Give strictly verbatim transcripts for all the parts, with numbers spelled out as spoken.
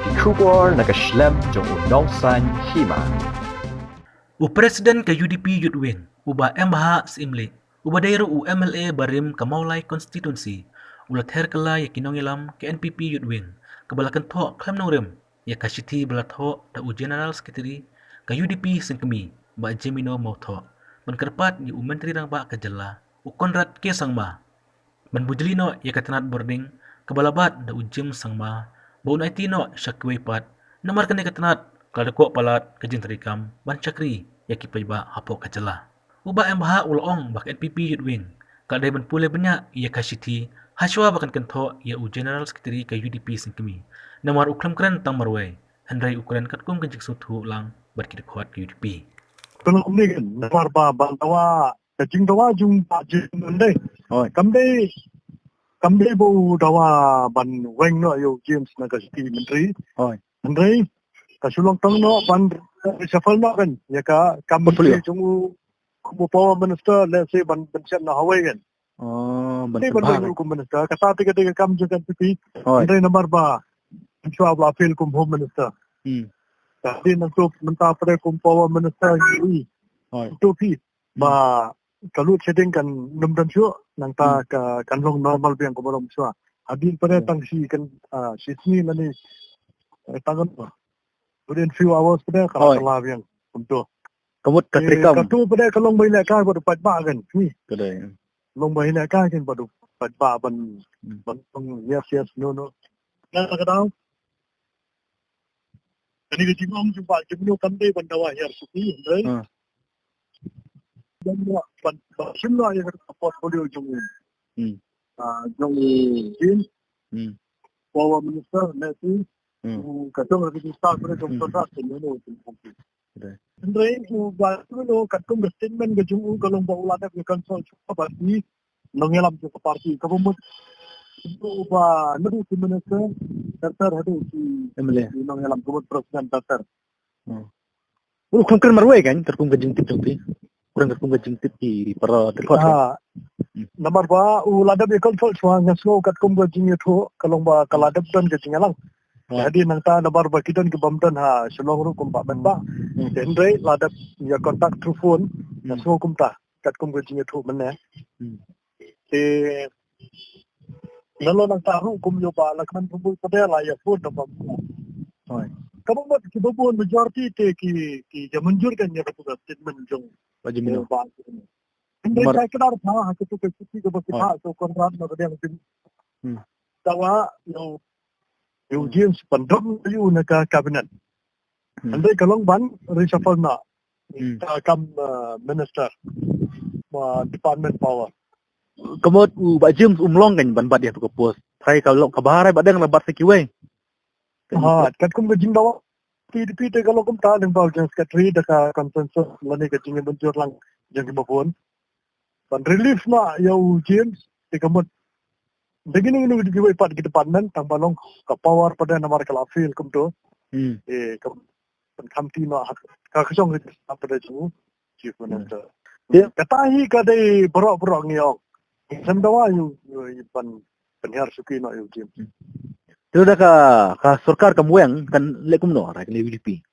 Ki khubor na ka shlem jong u Nongsaiñ Hima. U President ka U D P Youth Wing, u Bah M Bhah Syiemlieh, uba dei ruh u M L A barim ka Mawlai Constituency, u la ther kylla ïa ki nongïalam ka N P P Youth Wing, kaba la kynthoh khlem nongrim ïa ka shithi ba la thoh da u General Secretary ka U D P Sengkmie, Bah Jemino Mawthoh, ban kyrpad ïa u Myntri Rangbah ka jylla, u Conrad K Sangma, ban bujli noh ïa ka tnat bording kaba la bat da u James Sangma, ba un aiti noh sha kiwei pat, namar kane ka tnat ka la da koh palat ka jingtrei kam ban shakri ïa ki paidbah hapoh ka jylla. U Bah M Bhah u la ong ba ka N P P Youth Wing ka dei ban pule bniah ïa ka shithi hashwa ba kan kynthoh ïa u General Secretary ka U D P Sengkmie, namar u khlem kren tang marwei, hynrei u kren katkum ka jingsngewthuh lang bad ki dkhot ka U D P. Khlem kumne kan, namar ba ban dawa, ka jingdawa jong ba jing dei. Hoi. Kam dei, kam dei ba u dawa ban weng noh ïa u James na ka shithi myntri. Hoi. Hynrei ka shu long tang noh ban, eh, shuffle noh kan ïa ka kam portfolio myntri jong u, kum u power minister, let's say, ban, ban shet noh ha wei kan. Oh, ban pynbha kan. Kum minister, kata te ka dei ka kam jong ka N P P. Hoi. Hynrei namar ba, shuwa ba la fail kum home minister. Hmm. Ka dei nangta mynta pat kum power minister ïa u. Hoi. To phi. Hmm. Ba ka load shedding kan nym don shuh, nangta ka, kan long normal biang kumba long shuwa. Hadien pat tang shi kan, ah, shi sngi lane, eh, tang kan. Within few hours pat ka la kylla biang. Kumto. Ka mut ka trei kam. Katu pat ka long ba ïalehkai bad u paidbah kan. Ka dei. Long ba ïalehkai kan bad u paidbah ban, ban ong yes, yes, no, no. Nga ka daw. Kane ka jingong jong Bah Jemino kam dei ban dawa hiar suki, hynrei. Ban, ban, ban shim noh ïa ka portfolio jong u. Hmm. Ah, jong u James. Hmm. Power minister, let's say. Hmm. Ka jong ka minister, ka jong contract, you know. Hynrei u Bah Jemino katkum ka statement ka jong u ka long ba u la dep ïa consult shuwa bad ki nongïalam jong ka party, kaba mut uba naduh ki minister, terter haduh ki M L A, ki nongïalam, kaba mut president terter. Hmm. U khlem kren marwei kan, katkum ka jingtip jong phi. Kren katkum ka jingtip ki para dkhot kan. Ah. Hmm. Namar ba u la dep ïa consult shuwa, nga sngew katkum ka jingïathuh ka long ba ka la dep don ka jingïalang. Ah. Hadien nangta namar ba ki don ki bym don ha Shillong ruh kumba mynba. Hmm. Te hynrei la dep ïa contact through phone, nga sngew kumta katkum ka jingïathuh mynne. Hmm. Te nalor nangta ruh kum ïoh ba la kmen ruh pat la ïa phone da ba. Hoi. Kaba mut kiba bun majority te ki, ki ïa mynjur kan ïa katu ka statement jong Bah Jemino. Bah Jemino. Hynrei ka kdar pha ha katu ka shithi kaba ki phah sha u Conrad na ka diang jing. Hmm. Dawa ïa u, ïa u James pyndonkam ïa u na ka cabinet. Hmm. Hynrei ka long ban reshuffle noh. Hmm. Ka kam, uh, minister, uh, department power. Ka mut u Bah James um long kan ban bat ïa ka post. Trai ka long kaba harai ba dang la bat sa kiwei. Ha, katkum ka jingdawa P D P te ka long kumta, lyngba u General Secretary da ka consensus lane ka jingmynjur lang jong kiba bun. Ban relieve noh ïa u James, te ka mut. Da kine kine kiwei pat ki department, tang ba long ka power pat namar ka la fail kumto. Hmm. Eh, ka, ban khamti noh ha ka, ka shong ka pat jong u Chief Minister. Hmm. Kata hi ka dei baroh baroh ngi ong. Ngim dawa ïa u, ïa u ban pynhiar suki noh ïa u James. Hmm. Te lada ka, ka sorkar kam weng kan leh kumno, ra ka U D P.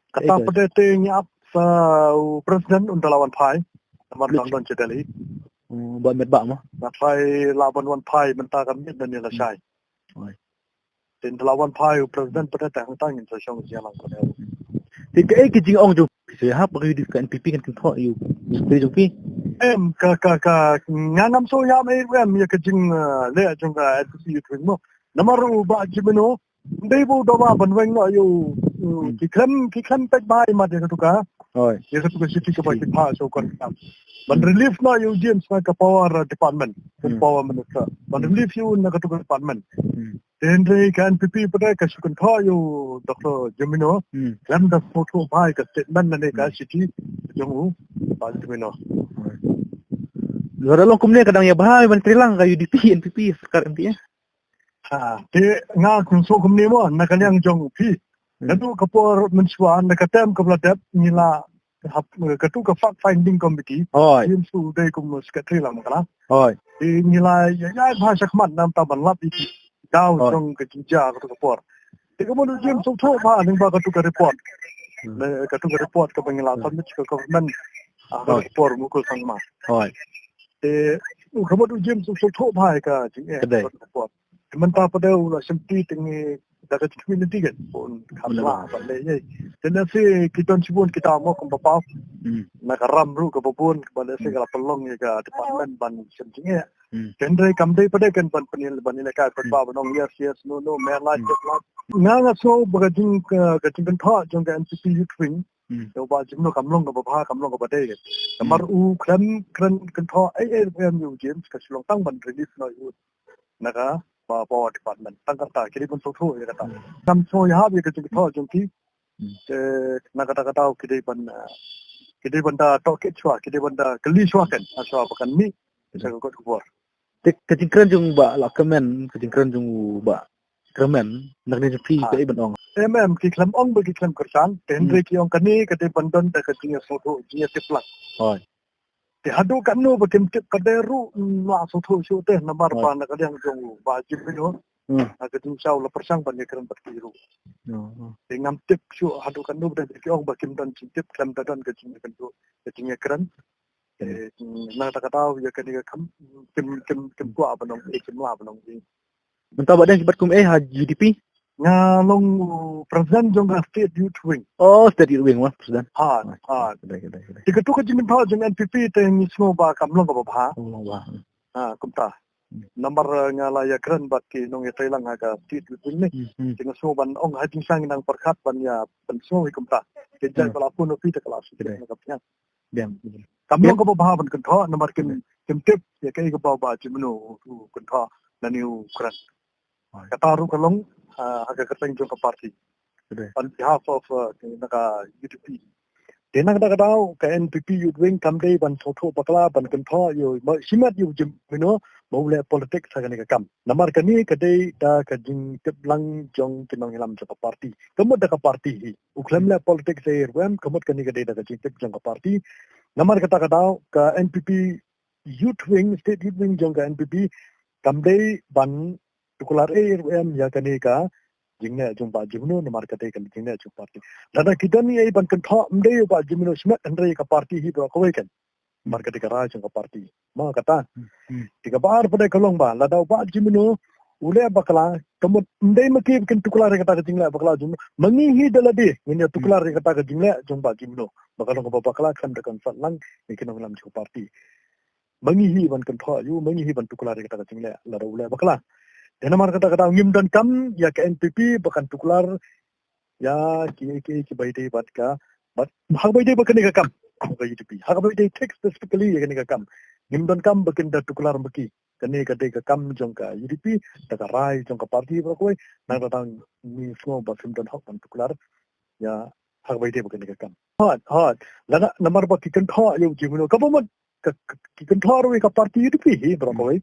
Kata pat te ngi ap sa u president un da la wan phai. Namar dang don sha Delhi. Oh, ba met ba ma. Ba phai la ban wan phai mynta ka miet na ne lashai. Oi. Te un da la wan phai u president pat te hangta ngin sa shong jia lang ko ne. Te kaei ka jingong jong phi, sa hap ka U D P, ka N P P kan kynthoh ïa u, ïa u jong phi. Em, ka, ka, ka, nga ngam sngewïam ei em ïa ka jing, eh, leh jong ka N P P ïa u mo. Namar u Bah Jemino, ym dei ba u dawa ban weng noh ïa u, u, hmm, ki khlem, ki khlem peit bha ïa mat ïa katu ka. Oi. Ïa katu ka shithi kaba ki phah sha u Conrad. Ban, hmm, relieve noh ïa u James na ka power, uh, department, hmm, power minister. Ban, hmm, relieve ïa u na katu ka department. Hmm. Te hynrei ka N P P pat ka shu kynthoh ïa u Doctor Jemino. Hmm. Khlem da sngewthuh bha ïa ka statement lane ka, hmm, shithi jong u Bah Jemino. Lada long kumne ka dang ïa bha ban trei lang ka U D P, N P P, sorkar M P A. Ha, te nga kynmaw kumne mo, na ka liang jong phi. Hmm. Naduh ka por mynshuwa, na ka term kaba la dep, ngi la hap, katu ka fact finding committee. Hoi. Ngi shu dei kum secretary lang ma ka la. Hoi. Te ngi la ïa, ïa bha shakhmat namar ban lap ïa ki daw, hoi, jong ka jingjia katu ka por. Te ka mut u James u thoh ba ning ba ka tu ka report. Hmm. Ne ka tu ka report ka ba ngi la Hmm. submit ka government. Ah, ka Hoi. report Mukul Sangma. Hoi. Te u ka mut u James u thoh ba ka jing eh Ka dei. ka report. Te mynta pat u la shim ti te ngi da ka community kan pun ka Mula. la ba le ye. Te na si ki don shibun kita mo kum ba pau. Hmm. Na ka ram ru ka ba bun ka ba le si Hmm. ka la pelong ye ka department ban shim jing eh. Hmm. Te hynrei kam dei pat kan ban pynil ban ila ka Hmm. ba ban ong yes, yes, no, no, mer la, Hmm. yes, la. Nga nga so ba ka jing ka, ka jing kan thoh jong ka N P P Youth Wing. Hmm. Yo ba jing no kam long ka ba bha, kam long ka ba dei. Namar Hmm. u khlem kren kan thoh ai ai em u James ka shlong tang ban release no u. Na ka ba power department. Tang kata ki dei ban so thoh ya kata. Hmm. Kam so ya hab ya ka jing thoh jong ki. Hmm. Eh, na kata kata ki dei ban, eh, ki dei ban da tohkit shwa, ki dei ban da kylli shwa kan. Ha shwa ba kan mih. Sa ka kot khubor. Te ka jingkren jong ba la kmen, ka jingkren jong ba kmen, na kane jong phi Ah. ka i ban ong. Em, em, ki khlem ong ba ki khlem kyrshan, te hynrei Hmm. ki ong kane ka dei ban don da ka jingïasngewthuh, jingïatip lang. Hoi. Te haduh katno ba kim tip ka dei ruh, mm, la sngewthuh shuh te namar Hoi. ba na ka liang jong ba Jim Mino. Hmm. Ha ka jingshaw la pyrshang ban ïakren bad ki ruh. Hmm, hmm. Te ngam tip shuh haduh katno ba dei ki ong ba kim don jingtip, khlem da don ka jingïakren, ka jingïakren. Hmm. Eh, na kata ka daw ïa kane ka kam, kim, kim, kim kwah ban ong, eh, kim lah ban ong, eh. Mynta ba dang ki bat kum eh ha U D P? Nga long, uh, president jong ka State Youth Wing. Oh, State Youth Wing, wah, president. Ha, Ah, ha. Kedai, kedai, kedai. Te ka tu ka jingmyntoi jong N P P te ngi sngew ba kam long kaba bha. Kam long kaba bha. Ha, kumta. Hmm. Namar, uh, nga la ïakren bad ki nongïatreilang ha ka State Youth Wing ne. Hmm, hmm. Te nga sngew ban ong ha jingshisha ngi nang pyrkhat ban ïa, ban sngew hi kumta. Te jai Hmm. ba la phone office te ka la shu Kedai. Na ka pyrkhat. Biang. Kam Biang. long kaba bha ban kynthoh, namar kim, Biang. kim tip, ïa kaei kaba ba Jim Mino u kynthoh, lane u kren. Hoi. Kata ruh ka long, ah, ha ka kyrteng jong ka party. Kedai. On behalf of, uh, na ka U D P. Te na kata ka daw, ka N P P Youth Wing kam dei ban sngewthuh bakla, ban kynthoh, ïa u, ma, shimet ïa u Jim Mino, ba u leh politics ha kane ka kam. Namar kane ka dei da ka jingtip lang jong ki nongïalam jong ka party. Ka mut da ka party hi. U khlem leh politics ei ruh em, ka mut kane ka dei da ka jingtip jong ka party. Namar kata ka daw, ka N P P Youth Wing, State Youth Wing jong ka N P P, kam dei ban tuklar ei ruh em ïa kane ka jingleh jong Bah Jim Mino, namar ka dei ka jingleh jong party. Lada ki don ei ban kynthoh, ym dei ïa Bah Jim Mino shimet, hynrei ka party hi baroh kawei kan. Namar ka dei ka rai jong ka party. Ma kata. Hmm, hmm. Te kaba ar pat ka long ba, lada u Bah Jim Mino u leh bakla, ka mut ym dei ma ki ba kin tuklar ïa kata ka jingleh bakla jong u. Ma ngi hi da lade ngin ïa tuklar Hmm. ïa kata ka jingleh jong Bah Jim Mino. Ba ka long kaba bakla, khlem da consult lang ïa ki nongïalam jong ka party. Ma ngi hi ban kynthoh ïa u, ma ngi hi ban tuklar ïa kata ka jingleh lada u leh bakla. Te namar kata ka daw ngim donkam ïa ka N P P ba kan tuklar ïa ki, ki, ki bai dei bad ka, bad ha kaba ïadei bad kane ka kam ka U D P. Ha kaba ïadei thik specifically ïa kane ka kam. Ngim donkam ba kin da tuklar ma ki. Kane ka dei ka kam jong ka U D P, da ka rai jong ka party baroh kawei, na kata ngi sngew ba kim don hok ban tuklar ïa ha kaba ïadei bad kane ka kam. Hooid, hooid. Lada namar ba ki kynthoh ïa u Jim Mino, kaba mut ka, ka, ki kynthoh ruh ïa ka party U D P hi baroh Hmm. kawei.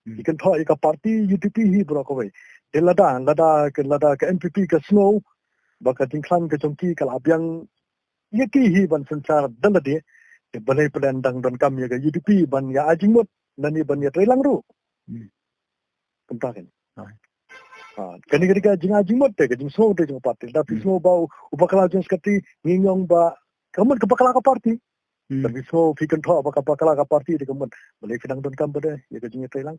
Hmm. Ki kynthoh ïa ka party U D P hi baroh kawei. Te lada, lada ka, lada ka N P P ka sngew ba ka jingkhlaiñ ka jong ki ka la biang ïa ki hi ban synshar da lade. Te balei phi dang donkam ïa ka U D P ban ïa ai jingmut lane ban ïatreilang ruh. Hmm. Kumta kan. Hooid. Ha, kane ka dei ka jingai jingmut te, ka jingsngew te jong ka party. Lada phi Hmm. sngew ba u, u bakla jong ka party, ngi ong ba ka mut ka bakla ka party. Hmm. Lada phi sngew phi kynthoh ba ka bakla ka party te ka mut. Balei phi dang donkam pat ïa ka jingïatreilang.